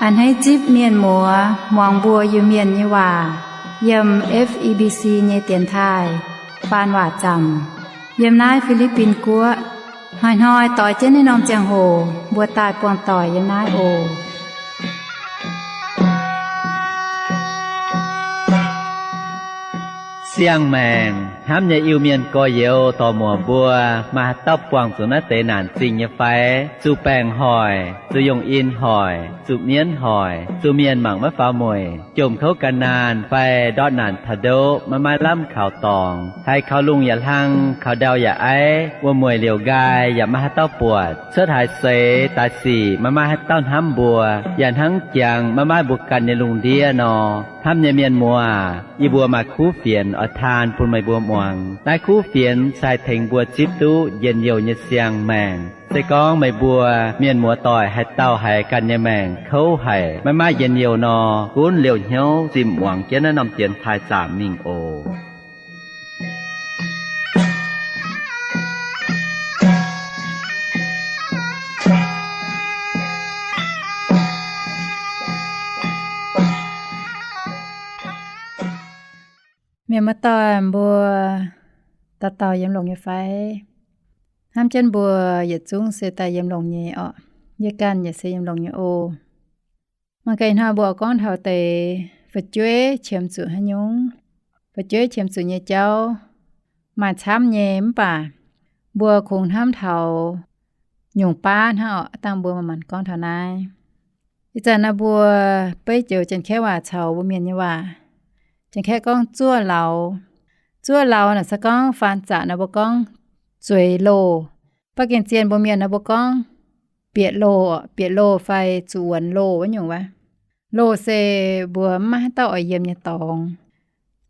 A'hneiv zipv mienh muoz muangx mbuo Iu-Mienh nyei waac yiem F E B C nyei dienx taaih faan waac zaamc yiem naaiv Fi^li^bin Guoqv. Hnoi-hnoi doix jienv naaiv norm ziangh hoc mbuo daaih buangh doic yiem naaiv oc. Siang-maengc hnamv nyei Iu-Mienh gorx-youz dorc-muoc mbuo, maaih haaix dauh buangh zuqc naaiv deix naanc zingh nyei fai? Zuqc baengc hoic, zuqc yongh in hoic, zuqc mienv hoic, zuqc mienh mangc maiv faaux mueic, jomc kouv gan naanh fai ndortv naanc taux ndoqv maiv maaih lamh kaux dorngx, haiz kaux lungh yaac hlang, kaux ndau yaac aiv, wuom-mueic liouc nqaai yaac maiv maaih haaix dauh buatc, cuotv haaix seix daaih sic maiv maaih haaix dauh hnamv mbuo, yaac hnangv jangx maiv maaih mbuo ganh nyei lungh ndiev nor. Hnamv nyei mienh muoz, yie mbuo maaih kuv fienx oix taan bun meih mbuo muangx. Naaiv kuv fienx se haih tengx mbuo zipv duqv njien-youh nyei siang-maengc. Se gorngv meih mbuo mienh muoz-doic haaix dauh haiz ganh nyei maengc kouv haic, maiv maaih njien-youh nor, gunv liouh hnyouv zimh muangx jienv naaiv norm dienx taaih zaamc mingh oc. Mienh muoz-doic mbuo, dauh dauh yiem longx nyei fai? Hnamv jienv mbuo yietc zungv se daaih yiem longx nyei orqc. Yie ganh yaac se yiem longx nyei oc. Mangc gaax ih hnoi mbuo gorngv taux deix fu'jueiv qiemx zuqc haaix nyungc, fu'jueiv qiemx zuqc nyei jauv maaih camv nyei, mv baac mbuo kungx hnamv taux nyungc baav hnangv orqc. Dangh mbuo manc-manc gorngv taux naaiv. Ih zanc naaiv mbuo beiv joux Janx-Kaeqv waac caux mbuo Mienh nyei waac. Janx-Kaeqv gorngv zuoqv lauz. Zuoqv lauz naaic se gorngv faan zaqc naaiv mbuo gorngv zueiz loh. Baav gen zien mbuo Mienh naaiv mbuo gorngv bieqc loh, bieqc loh fai zuqc wuonx loh wuov nyungc wuov. Loh se mbuo mv maaih haaix dauh oix yiem nyei dorngx.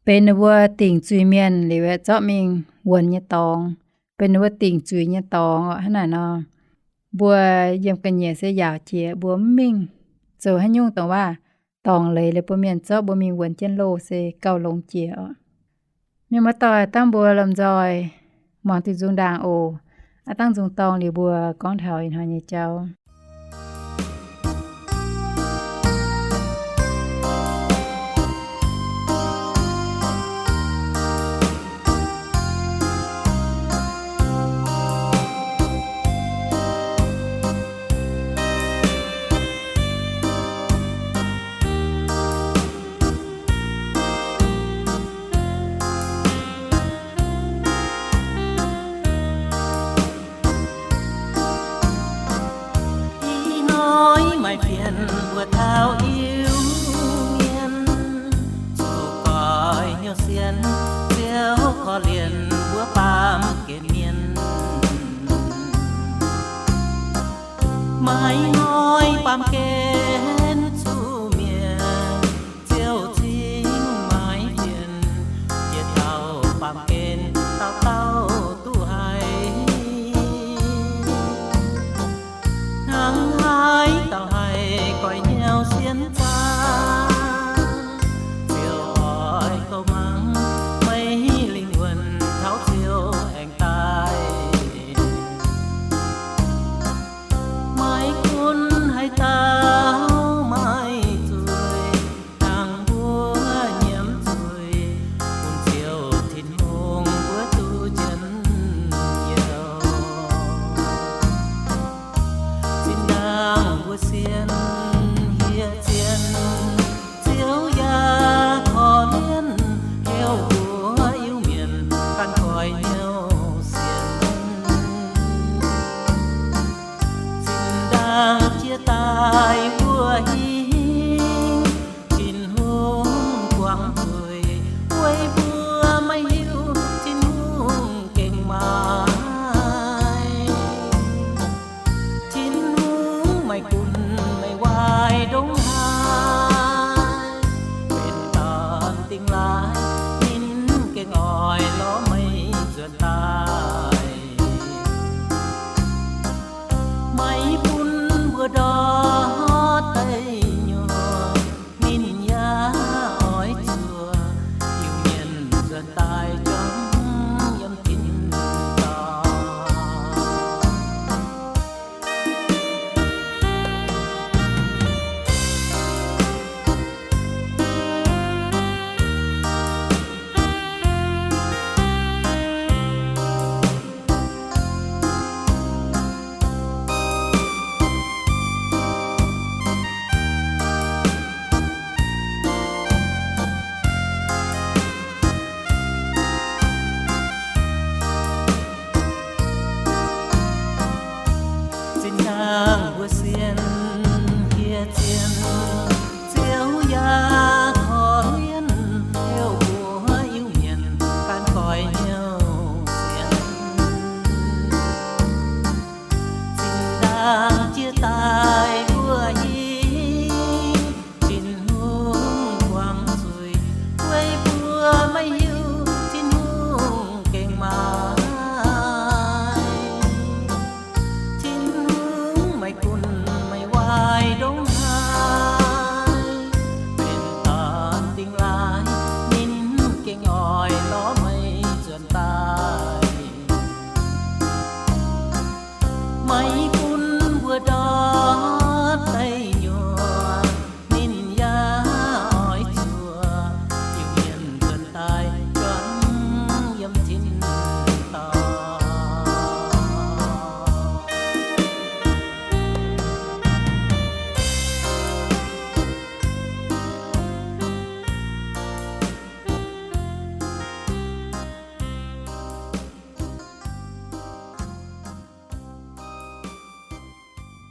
Benx ninh mbuo dingc zuiz-mienh liuz zorqv mingh wuonx nyei dorngx. Benx ninh mbuo dingc zuiz nyei dorngx orqc. Hnangv naaic nor, mbuo yiem ga'nyiec se yaauc jiex, mbuo mv mingh zoux haaix nyungc dongh waac dorngc leiz liuz bun mienh zorqv mbuo mingh wuonx jienv loh se gauh longx jiex orqc. Mienh muoz-doic, dangh mbuo lomh nzoih muangx diuh nzung ndaangc oc. Aav dangh nzung dorngh liuz mbuo gorngv taux ih hnoi nyei jauv.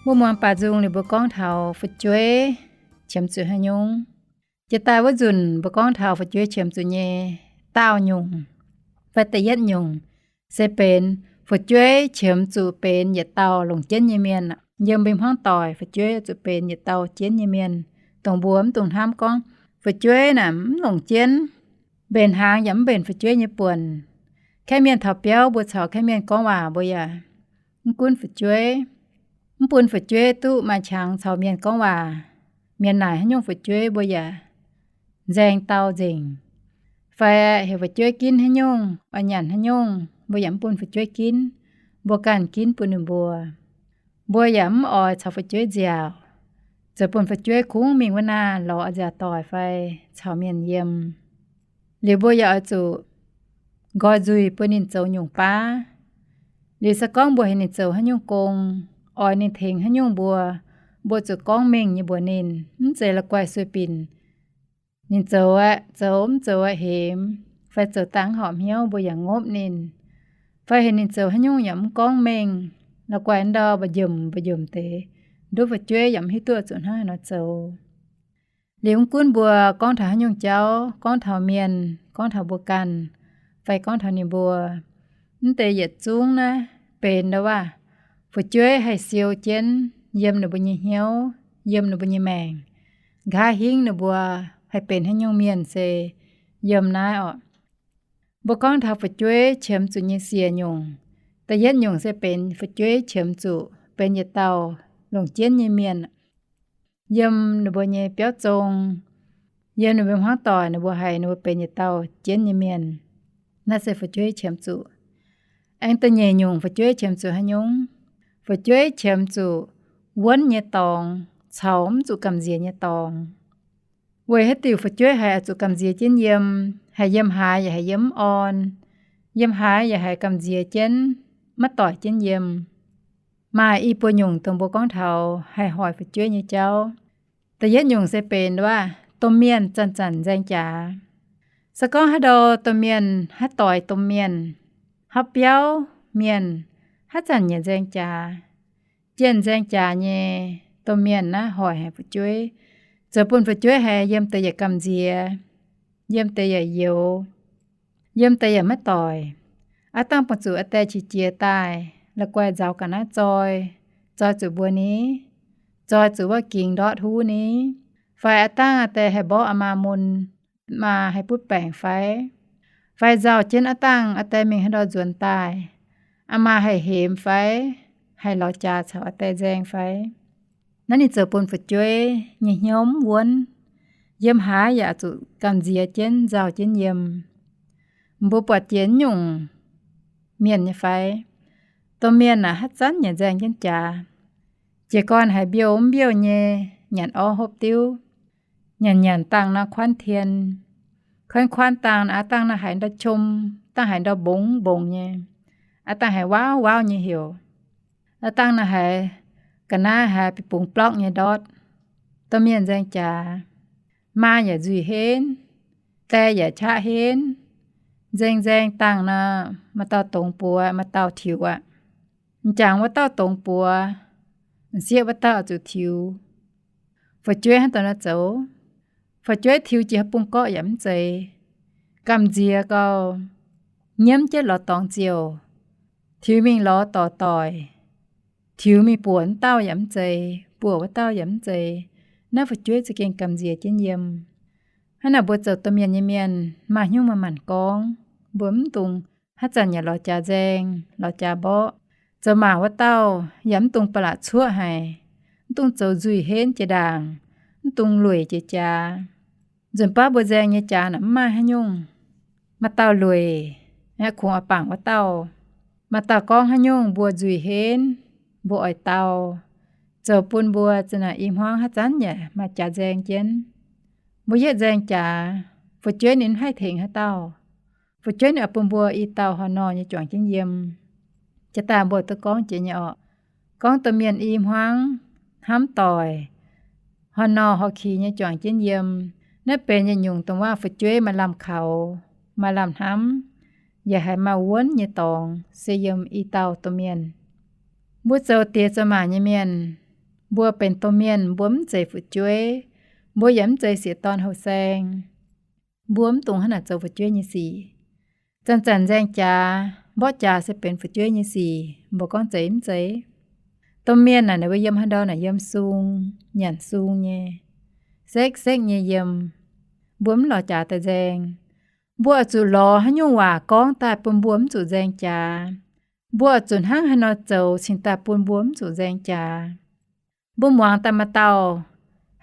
Wuov muangx baac nzung liuz mbuo gorngv taux fu'jueiv qiemx zuqc haaix nyungc. Jiex daaih wuov nzunc mbuo gorngv taux fu'jueiv qiemx zuqc nyei daauh nyungc, fai da'yietv nyungc, se benx fu'jueiv qiemx zuqc benx yietc dauh longc jienv nyei mienh. Yiem mbuo hmuangv doic fu'jueiv zuqc benx yietc dauh jienv nyei mienh, dongh mbuo mv dungx hnamv gorngv fu'jueiv naaic mv longc jienv. Mbenc hnaangx yaac mv mbenc fu'jueiv nyei buonc. Kaeqv mienh taux biauv mbuo caux kaeqv mienh gorngv waac mbuo yaac mv gunv fu'jueiv, mv bun fu'jueiv duqv maaih qangx caux mienh gorngv waac. Mienh naaic haaix nyungc fu'jueiv mbuo yaac nzaeng dau nzengc. Fai heuc fu'jueiv ginv haaix nyungc, oix nyanc haaix nyungc, mbuo yaac mv bun fu'jueiv ginv. Mbuo ganh ginv bun ninh mbuo. Mbuo yaac mv oix caux fu'jueiv nziaauc, zoux bun fu'jueiv kungx mingh wuov naaiv lorz nziaauc doic fai caux mienh yiem. Liuz mbuo yaac oix zuqc nqoi nzuih bun ninh zoux nyungc baav. Liuz se gorngv mbuo heuc ninh zoux haaix nyungc gong, oix ninh tengx haaix nyungc mbuo, mbuo zuqc gorngv mengh nyei mbuox ninh, mv zeiz la'guaih sueih binc. Ninh zoux aeqv, zoux mv zoux aeqv hemx, fai zoux dangh horpc hnyouv mbuo yaac ngopv ninh. Fai heuc ninh zoux haaix nyungc yaac mv gorngv mengh, la'guaih ndau mba'njomc mba'njomc deix, nduov fu'jueiv yaac mv hiuv duqv zuqc hnangv haaix nor zoux. Liuz mv gunv mbuo gorngv taux haaix nyungc jauv, gorngv taux mienh, gorngv taux mbuo ganh, fai gorngv taux ninh mbuo, mv deix yietc zungv naaiv benx ndau waac fu'jueiv haih siou jienv yiem ninh mbuo nyei hnyouv, yiem ninh mbuo nyei maengc, nqa'haav hingv ninh mbuo haih benx haaix nyungc mienh se yiem naaiv orqc. Mbuo gorngv taux fu'jueiv qiemx zuqc nyei siec nyungc, da'yietv nyungc se benx fu'jueiv qiemx zuqc benx yietc dauh longc jienv nyei mienh. Yiem ninh mbuo nyei biauv zong, yiem ninh mbuo hmuangv doic ninh mbuo haiz ninh mbuo benx yietc dauh jienv nyei mienh. Naaiv se fu'jueiv qiemx zuqc. Aengx da'nyeic nyungc fu'jueiv qiemx zuqc haaix nyungc? Fu'jueiv qiemx zuqc wuonv nyei dorngx caux mv zuqc gamh nziex nyei dorngx. Weic haaix diuc fu'jueiv haiz oix zuqc gamh nziex jienv yiem, haiz yiem haaix yaac haiz yiem mv orn, yiem haaix yaac haiz gamh nziex jienv, maiv doic jienv yiem? Maaih i buo nyungc dongh mbuo gorngv taux haih hoic fu'jueiv nyei jauv. Da'yietv nyungc se benx wuov, domh mienh zanc-zanc nzaeng jaax. Se gorngv haaix ndau domh mienh haaix doix domh mienh, haaix biauv mienh, haaix zanc yaac nzaeng jaax. Jienh nzaeng jaax nyei domh mienh naaiv hoic haic fu'jueiv, zoux bun fu'jueiv haiz yiem deix yaac gamh nziex, yiem deix yaac youx, yiem deix yaac maiv doic. Aav dangh bun zuqc aa die qiex jiez daaih, la'guaih nzauz ga'naaiv zoi, zoi zuqc mbuo ni, zoi zuqc wuov gingx ndortv huv ni, fai aav dangh aa die haih mborqv aa maa mun, maa haih butv baengc fai, fai nzauh jienv aav dangh aa die mingh haaix ndau nzuonx daaih, aa maa haih hemx fai, haih lorz jaax caux aa die nzaeng fai. Naaiv ninh zoux bun fu'jueiv nyei hnyouv mv wuonv, yiem haaix yaac zuqc gamh nziex jienv nzauh jienv yiem. Mbuo buatc jiex nyungc mienh nyei fai? Domh mienh aac, haaix zanc yaac nzaeng jienv jaax. Jiez gorn haiz mbiouh mv mbiouh nyei, nyanc orv hopv diuv, nyanc nyanc dangh nor kuanv tien, kuanv kuanv dangh nor, aav dangh nor haiz ndau qom, dangh haiz ndau mbongx mbongx nyei, aav dangh haiz waauv waauv nyei heuc, aav dangh nor haiz ga'naaiv haiz bispungx blorqv nyei ndortv. Domh mienh nzaeng jaax, maa yaac nzuih henv, die yaac qaqv henv, nzaeng nzaeng dangh nor, maaih dauh dongz buoz, maaih dauh tiux aqv. M'jangc wuov dauh dongz buoz, m'sieqv wuov dauh zuqc tiux. Fu'jueiv hnangv dongh naaiv zoux. Fu'jueiv tiux jiex haaix bung gorqv yaac mv zeiz, gamh nziex gau, nyiemv jienv lorz dorngx ziouc, tiux mingh lorz dorc doic, tiux mingh buoc wuov dauh yaac mv zeiz, buoc wuov dauh yaac mv zeiz. Naaiv fu'jueiv za'gengh gamh nziex jienv yiem. Hnangv naaic mbuo zoux domh mienh nyei mienh maaih hnyouv manc-manc gorngv, mbuo mv dungx haaix zanc yaac lorz jaax nzaeng, lorz jaax mborqv. Zoux maac wuov dauh yaac mv dungx ba'laqc cuoqv haic, mv dungx zoux nzuih henv jiex ndaangc, mv dungx lueic jiex jaax. Nzunc baav mbuo nzaeng nyei jaax naaic mv maaih haaix nyungc. Maaih dauh lueic, kungx oix bangc wuov dauh. Maaih dauh gorngv haaix nyungc mbuo nzuih henv, mbuo oix dau, zoux bun mbuo za'naaic i hmuangv haaix zanc yaac maaih jaax nzaeng jienv. Mbuo yietv nzaeng jaax, fu'jueiv ninh mv haih tengx haaix dauh. Fu'jueiv ninh oix bun mbuo i dauh horh nor nyei juangc jienv yiem. Jiex daaih mbuo duqv gorngv jiex nyei orqc. Gorngv domh mienh i hmuangv hnamv doic, horh nor horh kix nyei juangc jienv yiem. Naaiv benx yietc nyungc dongh waac fu'jueiv maaih lamh kaux, maaih lamh hnamv, yaac haiz maaih wuonv nyei dorngx se yiem i dauh domh mienh. Mbuo zoux diex zoux maac nyei mienh, Mbuo benx domh mienh, mbuo mv zeiz fu'jueiv, mbuo yaac mv zeiz sieqv dorn houh saeng. Mbuo mv dungx hnangv naaic zoux fu'jueiv nyei sic. Zanc-zanc nzaeng jaax, mborqv jaax se benx fu'jueiv nyei sic. Mbuo gorngv zeiz mv zeiz? Domh mienh naaic, ninh mbuo yiem haaix ndau naaic yiem sung, nyanc sung nyei, sekv-sekv nyei yiem. Mbuo mv lorz jaax daaih nzaeng. Mbuo oix zuqc lorz haaix nyungc waac gorngv daaih bun mbuo mv zuqc nzaeng jaax. Mbuo oix zuqc hnangv haaix nor zoux cingx daaih bun mbuo mv zuqc nzaeng jaax. Mbuo muangx daaih maaih dauh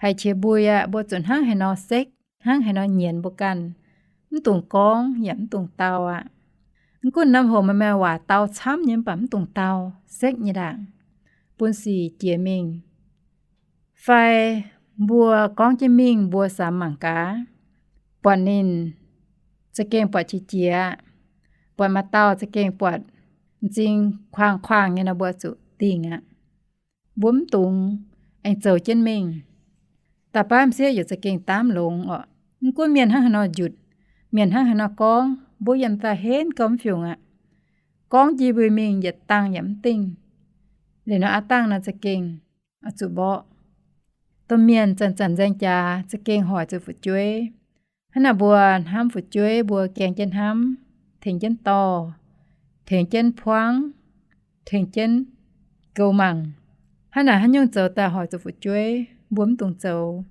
haiz qiex mbui aqv. Mbuo zuqc hnangv haaix nor sekv, hnangv haaix nor nyienz mbuo ganh, mv dungx gorngv yaac mv dungx dau aqv. Mv gunv norm hoc meih maaih waac dau camv nyei mv baac mv dungx dau, sekv nyei ndaangc, bun sic jiex mingh. Fai mbuo gorngv jienv mingh mbuo samx mangc gaax, buatc ninh za'gengh buatc qiex jiez aqv. Buatc maaih dauh za'gengh buatc m'zing kuaang-kuaang nyei nor, mbuo zuqc dingh aqv. Mbuo mv dungx aengx zoux jienv mingh. Da'baav m'sieqv yaac za'gengh daamv longx oc. Mv gunv mienh hnangv haaix nor njutc, mienh hnangv haaix nor gorngv, mbuo yiem daaih henv gauh mv fiungc aqv. Gorngv njie mbui mingh yietc dangh yaac mv dingh. Liuz nor aav dangh nor za'gengh oix zuqc mborqv. Domh mienh zanc-zanc nzaeng jaax za'gengh hoic zuqc fu'jueiv. Hnangv naaic mbuo hnamv fu'jueiv, mbuo gaeng jienv hnamv, tengx jienv dorh, tengx jienv puangv, tengx jienv goux mangc. Hnangv naaic haaix nyungc zoux daaih hoic zuqc fu'jueiv, mbuo mv dungx zoux.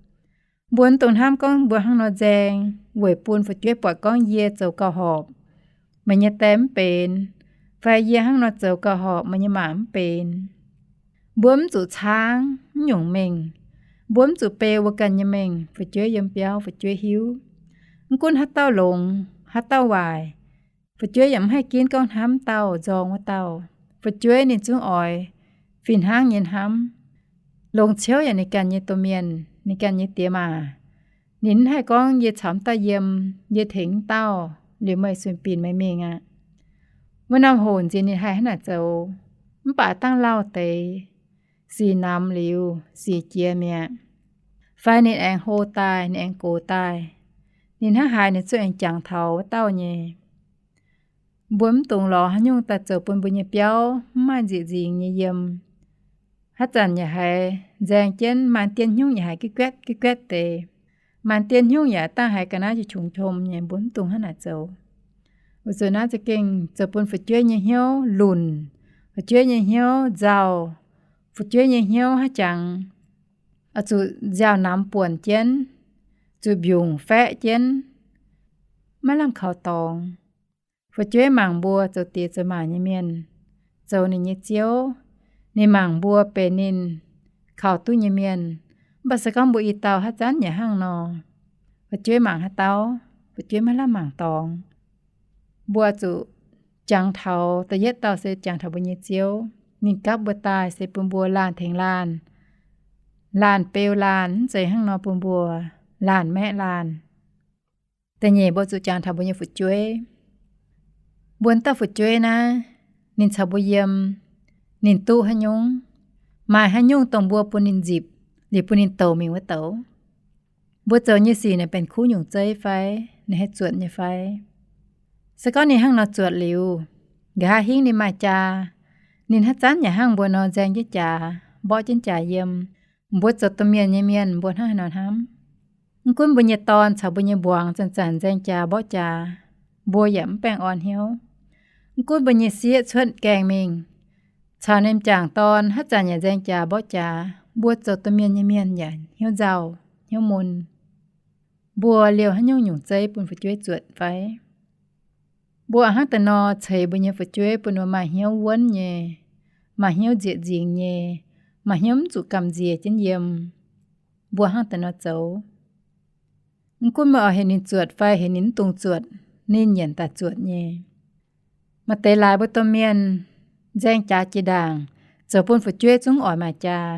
Mbuo mv dungx hnamv gorngv mbuo hnangv nor nzaeng weic bun fu'jueiv buatc gorngv yie zoux gauh horpc, meih nyei die mv benx, fai yie hnangv nor zoux gauh horpc, meih nyei maa mv benx. Mbuo mv zuqc caangv mv nyungc mengh. Mbuo mv zuqc beu mbuo ganh nyei mengh. Fu'jueiv yiem biauv, fu'jueiv hiuv. Mv gunv haaix dauh longx, haaix dauh waaic, fu'jueiv yaac mv haih ginv gorngv hnamv dauh nzorng wuov dauh. Fu'jueiv ninh zungv oix fih hnangv nyei hnamv. Longc ciouv yaac ninh ganh nyei domh mienh, ninh ganh nyei diex maac. Ninh mv haih gorngv yie caux mv dauh yiem, yie tengx mv dauh, liuz meih sueih binc meih mingh aqv. Wuov norm hoc nziex ninh haih hnangv naaic zoux, mv baac dangh lauh deix, sic namx liuz, sic jiex mi'aqv. Fai ninh aengx hlo daaih, ninh aengx gox daaih, ninh hnangv haaix ninh zungv aengx jangx taux wuov dauh nyei. Mbuo mv dungx lorz haaix nyungc daaih zoux bun mbuo nyei biauv mv maaih nzieqc nzingx nyei yiem. Haaix zanc yaac haiz nzaeng jienv, maanc dien hnyungv yaac haiz guitv-guaetv guitv-guaetv deix. Maanc dien hnyungv yaac dangh haiz ga'naaiv qiex qongx qom nyei, mbuo mv dungx hnangv naaic zoux. Weic zuqc naaiv za'gengh zoux bun fu'jueiv nyei hnyouv lunc, fu'jueiv nyei hnyouv nzauh, fu'jueiv nyei hnyouv haaix jangx oix zuqc nziaaux namx buonc jienv, zuqc mbiungc faeqv jienv, maiv lamh kaux dorngx. Fu'jueiv mangc mbuo zoux diex zoux maac nyei mienh, zoux ninh nyei ziouv. Ninh mangc mbuo benx ninh kaux duqv nyei mienh. Mv baac se gorngv mbuo i dauh haaix zanc yaac hnangv nor, fu'jueiv mangc haaix dauh, fu'jueiv maiv lamh mangc dorngx. Mbuo zuqc jangx taux, da'yietv dauh se jangx taux mbuo nyei ziouv. Ninh gapv mbuo daaih se bun mbuo laanh tengx laanh, laanh beu laanh, mv zeiz hnangv nor bun mbuo laanh maeqv laanh. Da'nyeic mbuo zuqc jangx taux mbuo nyei fu'jueiv. Mbuo dauh fu'jueiv naaiv, ninh caux mbuo yiem, ninh duqv haaix nyungc, maaih haaix nyungc dongh mbuo bun ninh nzipc, liuz bun ninh douc mingh wuov douc. Mbuo zoux nyei sic naaic benx kuv nyungc zeiv fai, ninh haih zuotc nyei fai? Se gorngv ninh hnangv nor zuotc liuz, nqa'haav hingv ninh maaih jaa, ninh haaix zanc yaac hnangv mbuo nor nzaeng jienv jaax, mborqv jienv jaax yiem, mbuo zoux domh mienh nyei mienh mbuo hnangv haaix nor hnamv? Mv gunv mbuo nyei dorn caux mbuo nyei mbuangz zanc-zanc nzaeng jaax mborqv jaax, mbuo yaac mv baengh orn hnyouv. Mv gunv mbuo nyei sieqv cuotv gaengh mingh, caux ninh m'jangc dorn haaix zanc yaac nzaeng jaax mborqv jaax, mbuo zoux domh mienh nyei mienh yaac hnyouv nzauh, hnyouv mun. Mbuo liouh haaix nyungc nyungc zeiv bun fu'jueiv zuotc fai? Mbuo hnangv da'nor ceix mbuo nyei fu'jueiv bun ninh maaih hnyouv wuonv nyei, maaih hnyouv nzieqc nzingx nyei, maaih hnyouv mv zuqc gamh nziex jienv yiem. Mbuo hnangv da'nor zoux. Mv gunv meih oix heuc ninh zuotc fai heuc ninh mv dungx zuotc, ninh nyienc daaih zuotc nyei. Maaih deix laaix mbuo domh mienh nzaeng jaax jiex ndaangc, zoux bun fu'jueiv zungv oix maaih jaa.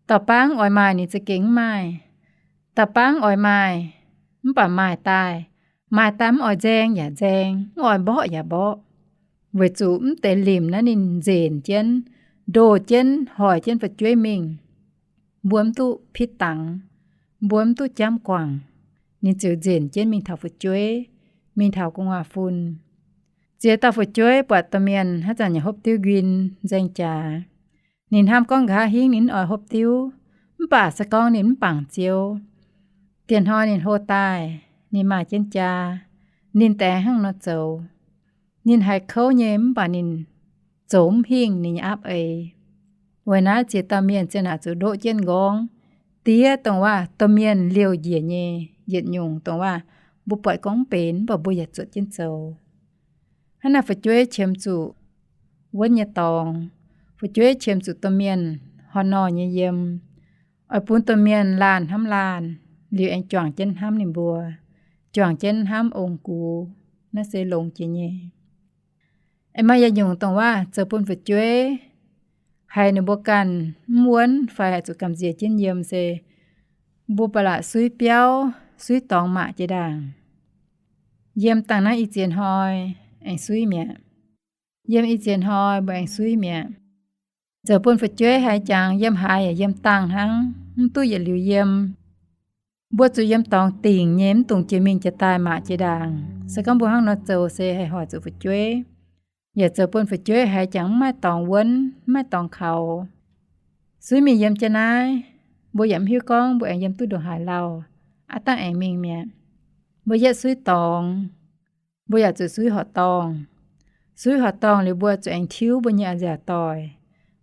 Dauh baav oix maaih ninh za'gengh mv maaih. Dauh baav oix maaih, mv baac maaih daaih, maaih daaih mv oix nzaeng yaac nzaeng, mv oix mborqv yaac mborqv. Weic zuqc mv deix limc naaiv ninh nzenc jienv, ndoh jienv, hoic jienv fu'jueiv mingh. Mbuo mv duqv pitv dangx, mbuo mv duqv jamv guangc. Ninh ziouc nzenc jienv mingh taux fu'jueiv, mingh taux gu'nguaaz-fun. Ziex dauh fu'jueiv buatc domh mienh haaix zanc yaac hopv diuv nquin nzaeng jaax. Ninh hnamv gorngv nqa'haav hingv ninh mv oix hopv diuv, mv baac se gorngv ninh mv bangc Ziouv, dieh hnoi ninh hlo daaih, ninh maaih jienv jaa, ninh daaih hnangv nor zoux. Ninh haiz kouv nyei mv baac ninh zoux mv hingh ninh nyei aapv eix. Weic naaiv ziex dauh mienh ziouc naaic zuqc ndoqv jienv nqorngv, diev dongh waac domh mienh liouh njiec nyei yietc nyungc dongh waac mbuo buatc gorngv mv benx mv baac mbuo yaac zuotc jienv zoux. Hnangv naaic fu'jueiv qiemx zuqc wuonv nyei dorngx, fu'jueiv qiemx zuqc domh mienh horh nor nyei yiem, oix bun domh mienh laanh hnamv laanh, liuz aengx juangc jienv hnamv ninh mbuo, juangc jienv hnamv ong-gux, naaiv se longx jiex nyei. Aengx maaih yietc nyungc dongh waac zoux bun fu'jueiv haiz ninh mbuo ganh mv wuonv fai zuqc gamh nziex jienv yiem se mbuo ba'laqc suiv biauv, suiv dorngx maac jiex ndaangc. Yiem dangh naaiv i ziex hnoi aengx suiv mi'aqv. Yiem i ziex hnoi mbuo aengx suiv mi'aqv. Zoux bun fu'jueiv haiz jangx yiem haaix yaac yiem dangh hnangv, mv duqv yietc liuz yiem. Mbuo zuqc yiem dorngx dingc nyei, mv dungx jiex mingh jiex daaih maac jiex ndaangc. Se gorngv mbuo hnangv nor zoux se haih hoic zuqc fu'jueiv, yaac zoux bun fu'jueiv haiz jangx mv maaih dorngx wuonv, mv maaih dorngx kaux. Suiv mingh yiem jienv naaiv, mbuo yaac mv hiuv gorngv mbuo aengx yiem duqv ndongc haaix lauh, aav dangh aengx mingh mi'aqv. Mbuo yietv suiv dorngx, mbuo yaac zuqc suiv horqc dorngh. Suiv horqc dorngh liuz mbuo zuqc aengx tiuv mbuo nyei a'nziaauc doic.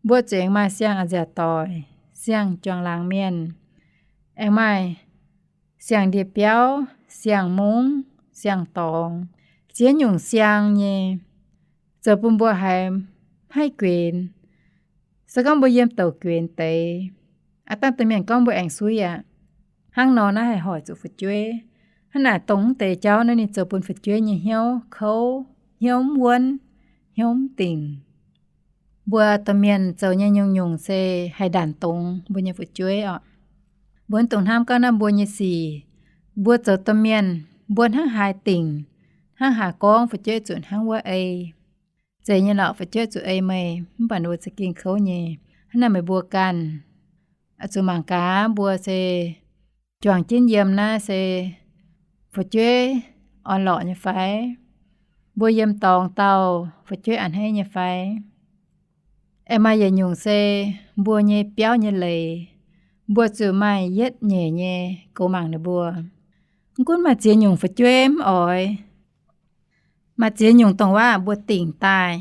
Mbuo zuqc aengx maaih siang a'nziaauc doic, siang juangc laangz mienh, aengx maaih siang ndie-biauv, siang mungv, siang dorngx, ziex nyungc siang nyei, zoux bun mbuo haiz mv haih guenx. Se gorngv mbuo yiem douc guenx deix, aav dangh domh mienh gorngv mbuo aengx suiv aqv. Hnangv nor naaiv haih hoic zuqc fu'jueiv. Hnangv naaic dongh mv deix jauv naaiv ninh zoux bun fu'jueiv nyei hnyouv kouv, hnyouv mv wuonv, hnyouv mv dingc. Mbuo domh mienh zoux nyei nyungc-nyungc se haih ndanc dongz mbuo nyei fu'jueiv oc. Mbuo mv dungx hnamv gaax naaiv mbuo nyei sic. Mbuo zoux domh mienh, mbuo hnangv haaix dingc, hnangv haaix gorngv fu'jueiv zuqc hnangv wuov ei. Zeiz nyei lorqc, fu'jueiv zuqc ei meih, mv baac ninh mbuo za'gengh kouv nyei. Hnangv naaic meih mbuo ganh zuqc mangc gaax, mbuo se juangc jienv yiem naaiv se fu'jueiv orn-lorqc nyei fai? Mbuo yiem dorngx dauh fu'jueiv a'hneiv nyei fai? Aengx maaih yietc nyungc se mbuo nyei biauv nyei leiz, mbuo zuqc maaih yietv nyeic nyei goux mangc ninh mbuo. Mv gunv maaih ziex nyungc fu'jueiv mv oix, maaih ziex nyungc dongh waac mbuo dingc daaih,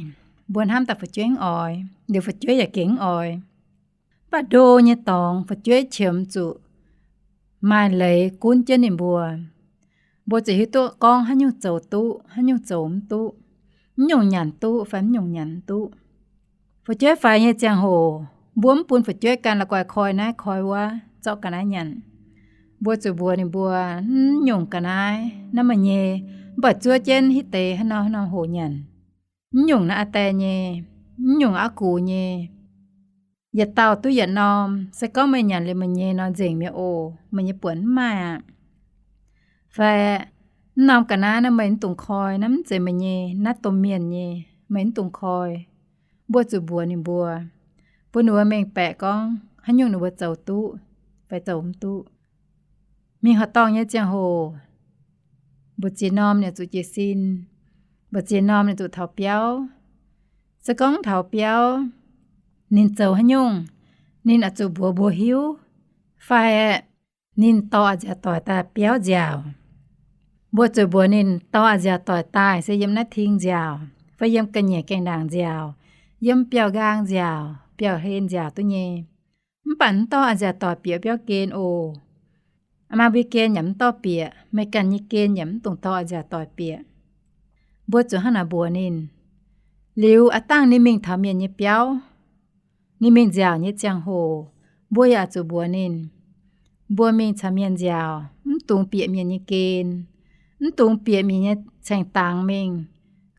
mbuo hnamv daaih fu'jueiv mv oix, liuz fu'jueiv yaac gengh mv oix. Mv baac ndo nyei dorngx fu'jueiv qiemx zuqc maaih leiz gunv jienv ninh mbuo. Mbuo ziouc hiuv duqv gorngv haaix nyungc zoux duqv, haaix nyungc zoux mv duqv, mv nyungc nyanc duqv fai mv nyungc nyanc mv duqv. Fu'jueiv faix nyei ziangh hoc, mbuo mv bun fu'jueiv gan la'guaih koi naaiv koi wuov, zorqv ga'naaiv nyanc. Mbuo zuqc mbuox ninh mbuo, mv nyungc ga'naaiv naaiv meih nyei, mv baac zuov jienv hitv deix haaix norm haaix norm hoc nyanc. Mv nyungc naaiv aa die nyei, mv nyungc aa gux nyei. Yietc dauh duqv yietc norm. Se gorngv meih nyanc liuz meih nyei nor nzengc mi'aqv oc, meih nyei buonc mv maaih aqv. Fai mv norm ga'naaiv naaiv meih mv dungx koi, naaiv mv zeiz meih nyei, naaiv domh mienh nyei, meih mv dungx koi. Mbuo zuqc mbuox ninh mbuo, bun ninh mbuo mengh baeqc gorngv haaix nyungc ninh mbuo zoux duqv fai zoux mv duqv. Mingh horqc dorngh nyei ziangh hoc, mbu'ziex norm ninh zuqc jiez sin, mbu'ziex norm ninh zuqc taux biauv. Se gorngv taux biauv, ninh zoux haaix nyungc, ninh oix zuqc mbuox mbuo hiuv, fai ninh dorh a'nziaauc doic daaih biauv nziaauc. Mbuo zuqc mbuox ninh dorh a'nziaauc doic daaih se yiem naaiv ting nziaauc, fai yiem ga'nyiec gaengh ndaangc nziaauc, yiem biauv-nqaang nziaauc, biauv-hlen nziaauc duqv nyei. Mv baac mv dorh a'nziaauc doic bieqc biauv gen oc. Maaih mbuo gen yaac mv dorh bieqc, meih ganh nyei gen yaac mv dungx dorh a'nziaauc doic bieqc. Mbuo zuqc hnangv naaic mbuox ninh. Liuz aav dangh ninh mingh taux mienh nyei biauv, ninh mingh nziaauc nyei ziangh hoc, mbuo yaac zuqc mbuox ninh, mbuo mingh caux mienh nziaauc mv dungx bieqc mienh nyei gen, mv dungx bieqc mienh nyei caengx dangx mingh,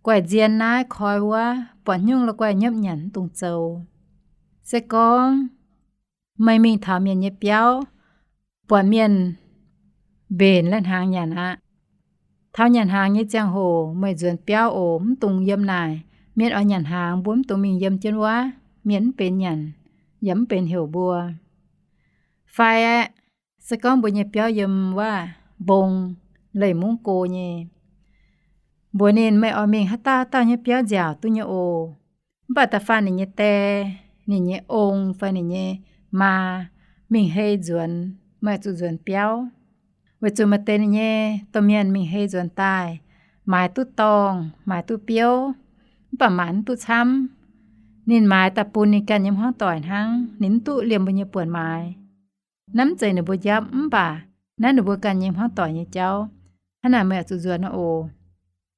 guaih nzien naaiv koi wuov, buatc haaix nyungc la'guaih nyopv nyanc mv dungx zoux. Se gorngv meih mingh taux mienh nyei biauv, buatc mienh mbenc lai-hnaangx nyanc aqv. Taux nyanc hnaangx nyei ziangh hoc meih nzuonx biauv oc, mv dungx yiem naaic. Mienh oix nyanc hnaangx mbuo mv dungx mingh yiem jienv wuov, mienh mv benx nyanc, yaac mv benx heuc mbuo. Fai aeqv, se gorngv mbuo nyei biauv yiem wuov mbong leih mungv go nyei, mbuox ninh, meih oix mingh haaix dauh haaix dauh nyei biauv nziaauc duqv nyei oc. Mv baac da'faanh ninh nyei die ninh nyei ong fai ninh nyei maa mingh hei nzuonx, meih zuqc nzuonx biauv. Weic zuqc maaih deix ninh nyei domh mienh mingh hei nzuonx daaih, maaiz duqv dorngh, maaiz duqv biouv, mv baac maaiz mv duqv camv. Ninh maaiz daaih bun ninh ganh nyei hmuangv doic hnangv, ninh mv duqv liemh mbuo nyei buonc maaiz. Naaiv mv zeiz ninh mbuo njapv, mv baac naaiv ninh mbuo ganh nyei hmuangv doic nyei jauv. Hnangv naaic meih oix zuqc nzuonx oc.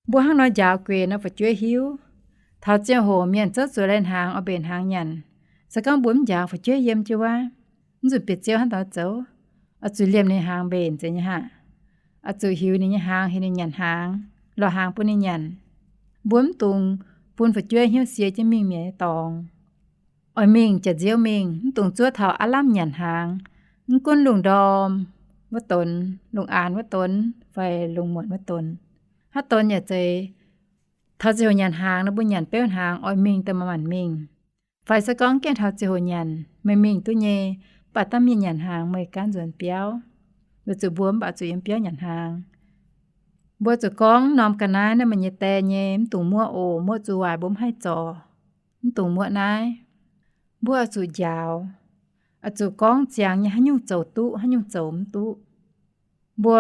Mbuo hnangv nor njaaux guenx nor fu'jueiv hiuv. Taux ziangh hoc mienh zouv zuoz lai hnaangx oix mbenc hnaangx nyanc, se gorngv mbuo mv njaaux fu'jueiv yiem jienv wuov, mv zuqc bieqc ziouv hnangv doix zoux, oix zuqc liemh ninh hnaangx mbenc zeiz nyei haic. Oix zuqc hiuv ninh nyei hnaangx, hiuv ninh nyanc hnaangx, lorz hnaangx bun ninh nyanc. Mbuo mv dungx bun fu'jueiv hnyouv sie jienv mingh mi'aqv nyei dorngx. Oix mingh jaax nziouv mingh, mv dungx zuov taux aav lamh nyanc hnaangx. Mv gunv lungh ndorm wuov donx, lungh aanx wuov donx fai lungh muonc wuov donx, haaix donx yaac zeiz, taux ziouc nyanc hnaangx nor mbuo nyanc beuv hnaangx oix mingh daaih maanc mingh. Fai se gorngv gaengh taux ziouc hoc nyanc meih mingh duqv nyei, mv baac dangh mienh nyanc hnaangx meih gaanv nzuonx biauv. Weic zuqc mbuo mv baac zuqc yiem biauv nyanc hnaangx. Mbuo zuqc gorngv norm ga'naaiv naaiv meih nyei die nyei mv dungx muoqv oc, muoqv zuqc waaic mbuo mv haih zorc. Mv dungx muoqv naaiv. Mbuo oix zuqc njaaux, oix zuqc gorngv ziangx nyei haaix nyungc zoux duqv, haaix nyungc zoux mv duqv. Mbuo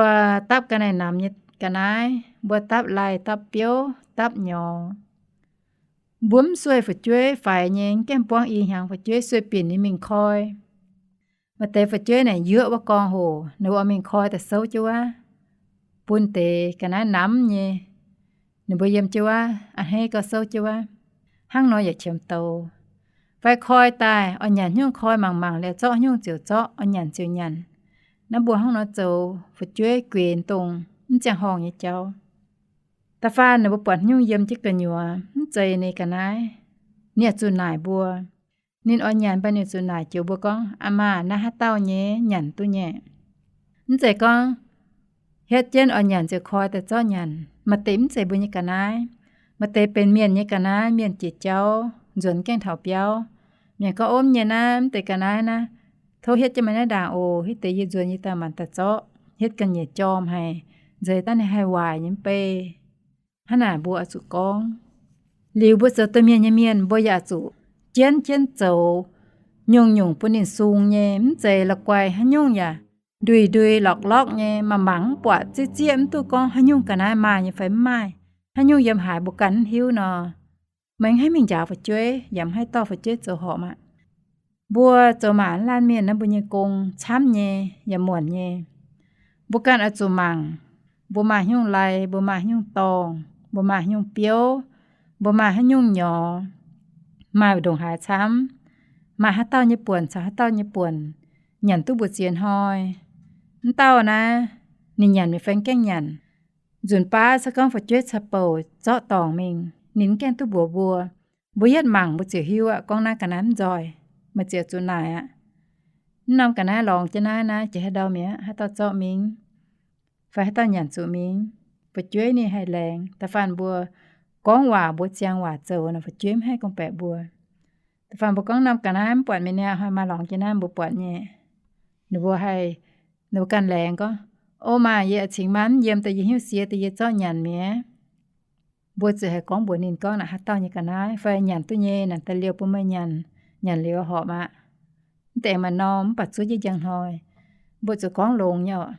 dapv ga'naaiv namx nyei ga'naaiv, mbuo dapv laih, dapv biouv, dapv nyorx. Mbuo mv sueih fu'jueiv faix nyei, mv gaengh buangv i hnyangx fu'jueiv, sueih binc ninh mingh koi. Maaih deix fu'jueiv naaic yuoqv wuov gorngv hoc, ninh mbuo mingh koi daaih souv jienv wuov, bun deix ga'naaiv namx nyei, ninh mbuo yiem jienv wuov, a'hneiv gau souv jienv wuov. Hnangv nor yaac qiemx douz. Fai koi daaih oix nyanc haaix nyungc koi mangc mangc liuz zorqv haaix nyungc ziouc zorqv, oix nyanc ziouc nyanc. Naaiv mbuo hnangv nor zoux fu'jueiv guenx dongh mv ziangh horngh nyei jauv. Da'faanh ninh mbuo buatc haaix nyungc yiem jienv gu'nyuoz mv zeiz ninh ga'naaiv, ninh oix zuqc naaic mbuo. Ninh oix nyanc mv baac ninh zuqc naaic joux mbuo gorngv, Aa maah, naaiv haaix dauh nyei, nyanc duqv nyei? Mv zeiz gorngv hietv jienv oix nyanc ziouc koi daaih zorqv nyanc. Maaih deix mv zeiz mbuo nyei ga'naaiv. Maaih deix benx mienh nyei ga'naaiv, mienh jiex jauv nzuonx gaengh taux biauv. Mienh gorngv, Ov, nyei naaiv mv deix ga'naaiv naaiv, tov hietv jienv meih naaiv ndaangc oc. Hitv deix yie nzuonx yie daaih maanc daaih zorqv, hietv ga'nyiec jorm haic, nzeix daaih ninh haih waaic nyei mv bei. Hnangv naaic mbuo oix zuqc gorngv. Liuz mbuo zoux domh mienh nyei mienh, mbuo yaac zuqc jienv jienv zoux nyungc-nyungc bun ninh sung nyei. Mv zeiz la'guaih haaix nyungc yaac ndui-ndui lorqc-lorqc nyei, mangc mangc mv buatc, zieqv zieqv mv duqv gorngv haaix nyungc ga'naaiv maaih nyei fai mv maaih, haaix nyungc yiem haaix mbuo ganh mv hiuv nor, meih mv haih mingh njaaux fu'jueiv yaac mv haih dorh fu'jueiv zoux horpc aqv. Mbuo zoux maac laanh mienh naaiv mbuo nyei gong camv nyei yaac muonc nyei. Mbuo ganh oix zuqc mangc, mbuo maaih haaix nyungc lai, mbuo maaih haaix nyungc dorngh, mbuo maaih haaix nyungc biouv, mbuo maaih haaix nyungc nyorx, maaih ndongc haaix camv, maaih haaix dauh nyei buonc caux haaix dauh nyei buonc nyanc duqv mbu'ziex hnoi. Mv dauh naaiv, ninh nyanc mi'aqv fai mv gaengh nyanc. Nzunc baav se gorngv fu'jueiv caux-bouc zorqv dorngc mingh, ninh mv gaengh duqv mbuox mbuo. Mbuo yietv mangc mbuo ziouc hiuv aqv, gorngv naaiv ga'naaiv mv nzoih, meih ziouc zuqc naaic aqv. Mv norm ga'naaiv lorngx jienv naaiv, naaiv jiex haaix ndau mi'aqv, haaix dauh zorqv mingh, fai haaix dauh nyanc zuqc mingh. Fu'jueiv ninh haih laengz. Da'faanh mbuo gorngv waac, mbuo ziangh waac zoux nor, fu'jueiv mv haih gorngv-baeqc mbuo. Da'faanh mbuo gorngv norm ga'naaiv mv buatc mi'aqv, hnoi maaih lorngx jienv naaiv mbuo buatc nyei. Ninh mbuo haih, ninh mbuo ganh laengz gorngv, O maah, yie cingx maaih mv yiem daaih, yie hnyouv sie daaih, yie zorqv nyanc mi'aqv. Mbuo ziouc haih gorngv mbuox ninh gorngv, Naaic haaix dauh nyei ga'naaiv, fai nyanc duqv nyei naaic daaih liouh bun meih nyanc, nyanc liuz horpc aqv. Mv deix maaih norm mv baac zuov jienv njang hnoi. Mbuo zuqc gorngv longx nyei oc.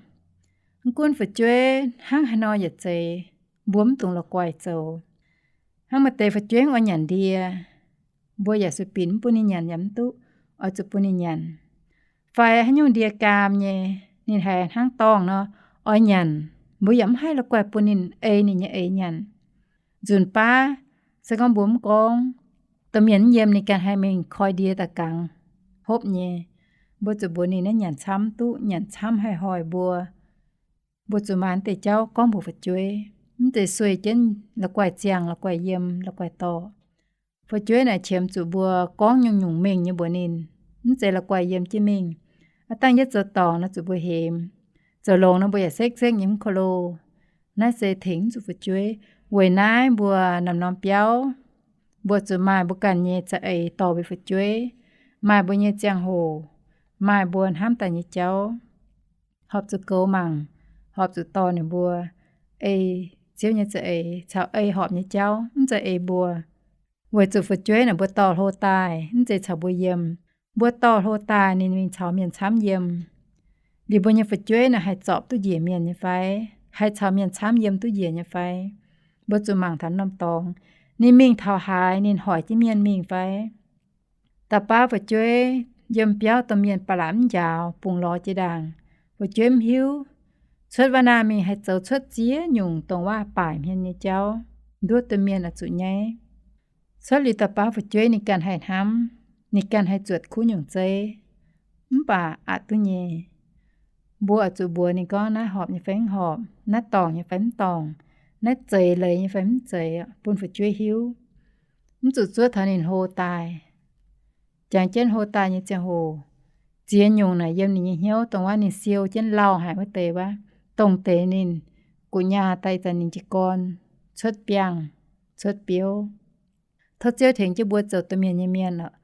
Mv gunv fu'jueiv hnangv haaix nor yietc zeiz, mbuo mv dungx la'guaih zoux. Hnangv maaih deix fu'jueiv oix nyanc ndie, mbuo yaac sueih binc mv bun ninh nyanc yaac mv duqv, oix zuqc bun ninh nyanc. Fai haaix nyungc ndie gaam nyei, ninh haiz hnangv dorngh nor, oix nyanc, mbuo yaac mv haih la'guaih bun ninh ei ninh nyei eix nyanc. Nzunc baav se gorngv mbuo mv gorngv, domh mienh mv yiem ninh ganh haih mingh koi ndie daaih gangx hopv nyei. Mbuo zuqc mbuox ninh naaiv nyanc camv duqv, nyanc camv haih hoic mbuo. Mbuo zuqc maaih deix jauv gorngv mbuox fu'jueiv, mv zeiz sueih jienv la'guaih ziangh, la'guaih yiem, la'guaih dorh. Fu'jueiv naaic qiemx zuqc mbuo gorngv nyungc-nyungc mengh nyei mbuox ninh, mv zeiz la'guaih yiem jienv mingh. Aav dangh yietv zoux dorngc nor zuqc mbuo hemx, zoux longx nor mbuo yaac sekv-sekv nyei mv ko lo. Naaiv se tengx mv zuqc fu'jueiv. Weic naaiv mbuo norm-norm biauv, mbuo zuqc maaih mbuo ganh nyei za'eix dorh mbuo fu'jueiv, maaih mbuo nyei ziangh hoc, maaih mbuo hnamv daaih nyei jauv, horpc zuqc goux mangc, horpc zuqc dorh ninh mbuo ei Ziouv nyei za'eix caux ei horpc nyei jauv, mv zeiz ei mbuo. Weic zuqc fu'jueiv naaic mbuo dorh hlo daaih, mv zeiz caux mbuo yiem. Mbuo dorh hlo daaih ninh mingh caux mienh camv yiem. Liuz mbuo nyei fu'jueiv naaic haih zorpc duqv njiec mienh nyei fai? Haih caux mienh camv yiem duqv njiec nyei fai? Mbuo zuqc mangc taux norm dorngx. Ninh mingh taux haaix, ninh hoic jienv mienh mingh fai? Dauh baav fu'jueiv yiem biauv dongh mienh ba'laqc mv njaaux, bungx lorz jiex ndaangc. Fu'jueiv mv hiuv. Cuotv waac naaic mingh haih zoux cuotv ziex nyungc dongh waac baaic hmien nyei jauv, nduov duqv mienh oix zuqc nyaiv. Cuotv liuz dauh baav fu'jueiv ninh ganh haih hnamv, ninh ganh haih zuotc kuv nyungc zeiv, mv baac aqc duqv nyei. Mbuo oix zuqc mbuox ninh gorngv naaiv horpc nyei fai mv horpc, naaiv dorngc nyei fai mv dorngc, naaiv zeiz leiz nyei fai mv zeiz, bun fu'jueiv hiuv. Mv zuqc zuov taux ninh hlo daaih. Jangx jienv hlo daaih nyei ziangh hoc, ziex nyungc naaic yiem ninh nyei hnyouv dongh waac ninh siou jienv lauh haic wuov deix waac, dongh deix ninh guqc nyaah daaih ih zanc ninh jiez gorn cuotv biangh, cuotv biouv. Tov Ziouv tengx jienv mbuo zoux domh mienh nyei mienh oc,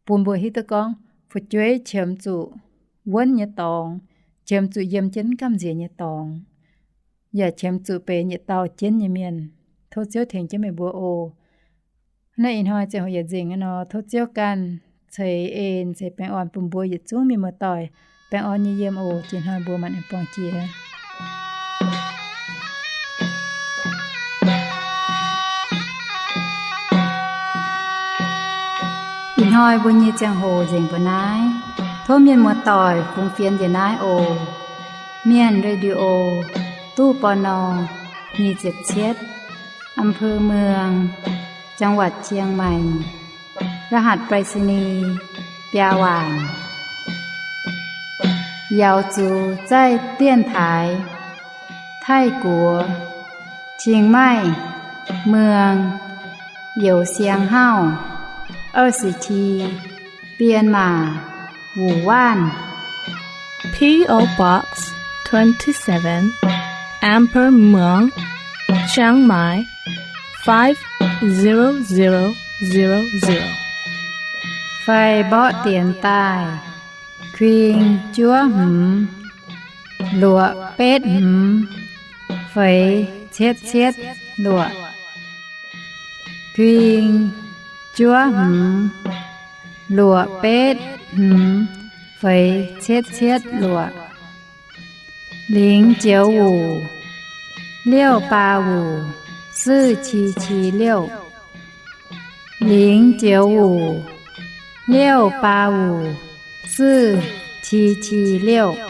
bun mbuo hiuv duqv gorngv fu'jueiv qiemx zuqc wuonv nyei dorngx, qiemx zuqc yiem jienv mv gamh nziex nyei dorngx, yaac qiemx zuqc benx yietc dauh jienv nyei mienh. Tov Ziouv tengx jienv meih mbuo oc. Naaiv ih hnoi ziangh hoc yietc nzengc nor, tov Ziouv ganh ceix en ceix baengh orn bun mbuo yietc zungv mienh muoz-doic baengh orn nyei yiem oc. Jiex hnoi mbuo maanc buangh jiex. Ih hnoi mbuo nyei ziangh hoc nzengc mbuo naaiv. Tov mienh muoz-doic fungx fienx njiec naaiv oc. Mienh Radio, ตู้ ปณ. nyic ziepc cietv, อำเภอเมือง จังหวัดเชียงใหม่ รหัสไปรษณีย์ biaa waanc. Yaux zuqc zaih dienx taaix Taiv-Guoqv, Chiang Mai, Muang, Youz Siang Hauv, 二十七, Bienh Maac, Wuoqc Waanv. P O Box twenty-seven, อำเภอเมือง Chiang Mai, five zero zero zero zero. Fai mborqv dienx daaih, kuing juov hmz, luoqc betv hmz, feix cietv cietv luoqc. Kuing juov hmz, luoqc betv hmz, feix cietv cietv luoqc. 零九五六八五四七七六. 零九五六八五四七七六.